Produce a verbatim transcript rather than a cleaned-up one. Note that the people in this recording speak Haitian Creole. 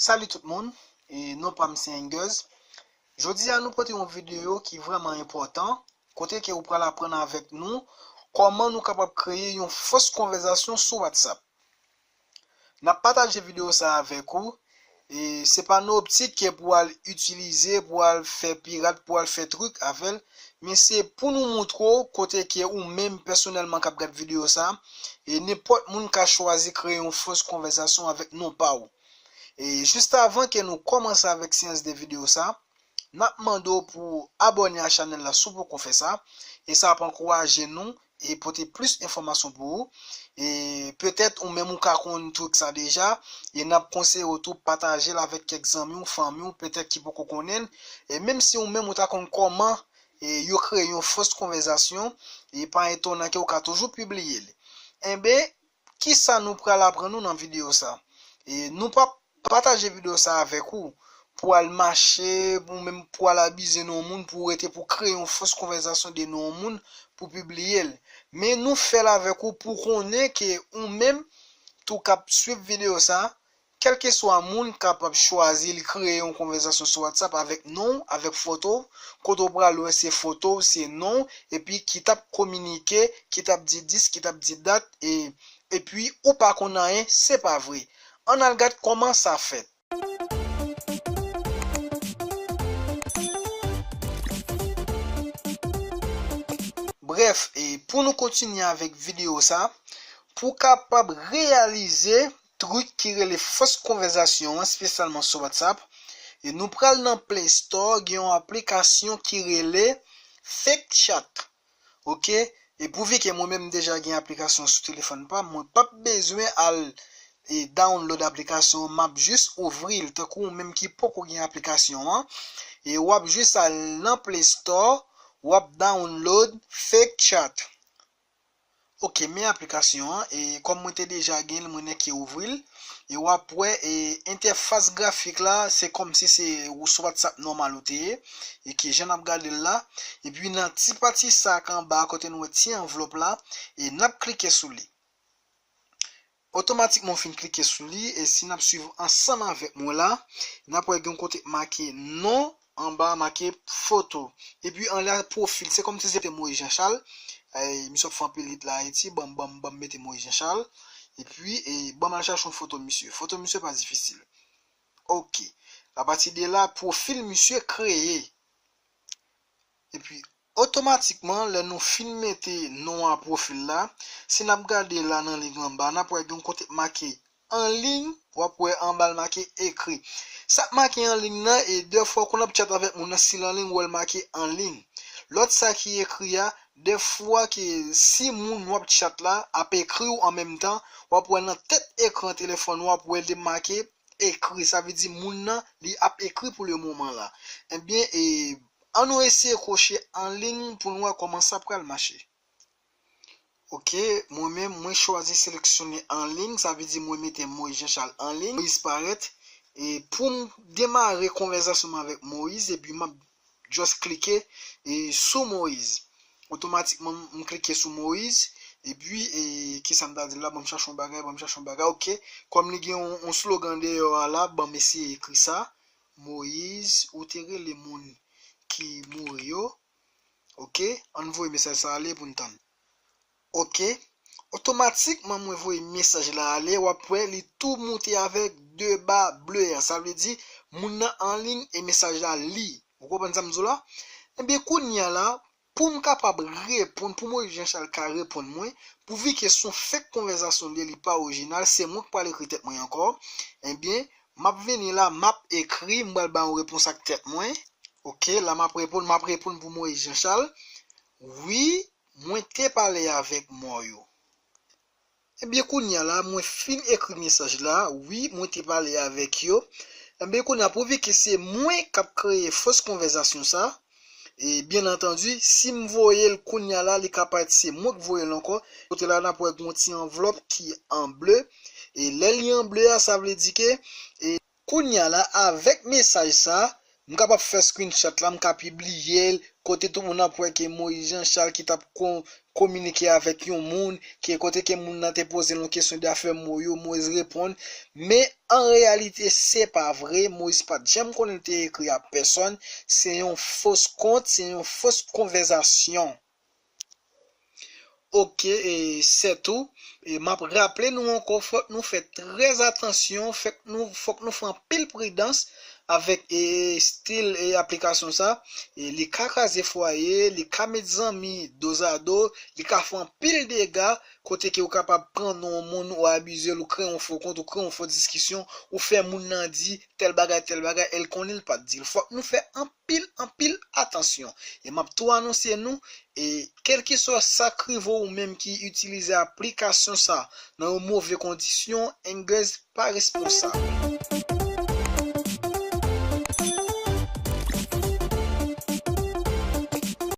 Salut tout moun, e non pa m se Engers. Jodi a nou pote yon videyo ki vrèman enpòtan, kote ke ou pral aprann avèk nou kòman nou kapab kreye yon fos konvèzasyon sou WhatsApp. N ap pataje videyo sa avèk ou, e se pa nan optik ke pou al itilize, pou al fè pirat, pou al fè trik avè l, men se pou nou montre w kote ke ou menm pèsonèlman k ap gad videyo sa, e nenpòt moun ka chwazi kreye yon fos konvèzasyon avèk non pa w. E jis avan ke nou kòmanse avèk syans de videyo sa, n ap mande w pou abòne a chanèl la si w poko fè sa, e sa ap ankouraje nou e pote plis enfòmasyon pou ou. E petèt ou menm ou ka konn trik sa deja, e n ap konseye w tou pataje l avèk kèk zanmi w, fanmi w, petèt ki poko konnen l. E menm si ou menm ou ta konn kòman e yo kreye yon fos konvèzasyon, e pa etonan ke ou ka toujou pibliye l. Enben, kisa nou pral aprann nou nan videyo sa? E nou p ap pataje videyo sa avèk ou pou al mache, ou menm pou al abize non moun, pou rete pou kreye yon fos konvèzasyon de non moun pou pibliye l. Men nou fè l avèk ou pou konnen ke ou menm tou k ap swiv videyo sa, kèlkeswa moun kapab chwazi li kreye yon konvèzasyon sou WhatsApp avèk non w, avèk foto w, kote w pral wè se foto w, se non w, epi ki t ap kominike, ki t ap di dis, ki t ap di dat, e, epi ou pa konn anyen, se pa vre. Ann al gad kòman sa fèt. Brèf, e pou nou kontinye avèk videyo sa, pou w kapab reyalize trik ki rele fos konvèzasyon an, espesyalman sou WhatsApp, e nou pral nan Play Store, gen yon aplikasyon ki rele Fake Chat. Oke? E pouvi ke mwen menm deja gen aplikasyon sou telefòn pa m, mwen p ap bezwen al e download aplikasyon an, m ap jis ouvri l, tankou ou menm ki poko gen aplikasyon an, e w ap jis al nan Play Store, w ap download Fake Chat. Oke, men aplikasyon an, e kòm mwen te deja gen l, mwen nèk ouvri l, e w ap wè, e entèfas grafik la, se kòmsi se ou sou WhatsApp nòmal ou te ye, e ki jan n ap gade l la, epi nan ti pati sa k anba a kote nou wè ti anvlòp la, e n ap klike sou li. Otomatikman w fin klike sou li, e si n ap swiv ansanm avèk mwen la, n ap wè gen yon kote k make non, anba a make foto. Epi anlè a pwofil, se kòmsi se te Moïse Jean Charles, e, misye ap fè anpil hit la Ayiti, ban m, ban m, ban m mete Moïse Jean Charles, epi, e, ban m al chache yon foto misye. Foto misye pa difisil. Oke. Apati de la, pwofil misye kreye. Epi, otomatikman, lè nou fin mete non a pwofil la, si n ap gade la nan lig anba, n ap wè gen yon kote k make anliy, w ap wè anba l make ekri. Sa k make anliy nan, e dèfwa, ou konn ap chat avèk moun nan, si l anliy, ou wè l make anliy. Lòt sa ki ekri a, dèfwa ke si moun w ap chat la ap ekri w an menm tan, w ap wè nan tèt ekran telefòn ou, w ap wè l te make ekri. Sa vle di moun nan, li ap ekri pou le moman la. Ebyen, e, ann nou eseye kwoche anliy pou n wè kòman sa pral mache. Oke, mwen menm, mwen chwazi seleksyone anliy, sa vle di mwen mete Moïse Jean Charles anliy. Moïse parèt, e pou m demare konvèzasyon m avèk Moïse, epi m ap just klike, e, sou Moïse. Otomatikman, m klike sou Moïse, epi, e, kisa m ta di la, ban m chache yon bagay, ban m chache yon bagay, oke. Kòm li gen yon, yon slogan deyò a la, ban m eseye ekri sa. Moïse, ou te rele moun ki mouri yo. Oke, ann voye mesaj sa ale pou n tann. Oke, otomatikman mwen voye mesaj la ale, w ap wè li tou moute avèk de ba ble a. Sa vle di, moun nan anliy e mesaj la li. Ou konprann sa m di w la? Ebyen, kounye a la, pou m kapab reponn, pou Moïse Jean Charles ka reponn mwen, pouvi ke se yon fake konvèzasyon li ye, li pa orijinal, se mwen k pral ekri tèt mwen ankò, ebyen, m ap vini la, m ap ekri, m pral ba yon repons ak tèt mwen. Oke, la m ap reponn, m ap reponn pou Moïse Jean Charles. Wi, mwen te pale avèk mò yo. Ebyen, kounye a la, mwen fin ekri mesaj la. Wi, mwen te pale avèk yo. Ebyen, kounye a, pouvi ke se mwen k ap kreye fos konvèzasyon sa, e, byen antandi, si m voye l kounye a la, li ka parèt se mwen k voye l ankò. Kote la, n ap wè gen yon ti anvlòp ki an ble. E lè li an ble a, sa vle di ke, e, kounye a la, avèk mesaj sa, M kapab fè screenshot la, m ka pibliye l, kote tout moun ap wè ke Moïse Jean Charles ki t ap kon, kominike avèk yon moun, ke kote ke moun nan te poze l yon kesyon de afè mo yo, Moïse reponn. Men an reyalite, se pa vre, Moïse pa t janm konnen l te ekri a pèsòn, se yon fos kont, se yon fos konvèzasyon. Ok, e se tou. E m ap raple nou ankò, fòk nou fè trè atansyon, fòk nou, fòk nou fè anpil pridans avèk e, stil e aplikasyon sa. E li ka kraze fwaye, li ka met zanmi dozado, li ka fè anpil dega, kote ke ou kapab pran non yon moun, ou abize l, ou kreye yon fo kont, ou kreye yon fo diskisyon, ou fè moun nan di tèl bagay, tèl bagay, e l konnen l pa t di l. Fòk nou fè anpil, anpil atansyon. E m ap tou anonse nou, e kèlkeswa sa k rive w, ou menm ki itilize aplikasyon sa nan yon move kondisyon, Engers pa responsab.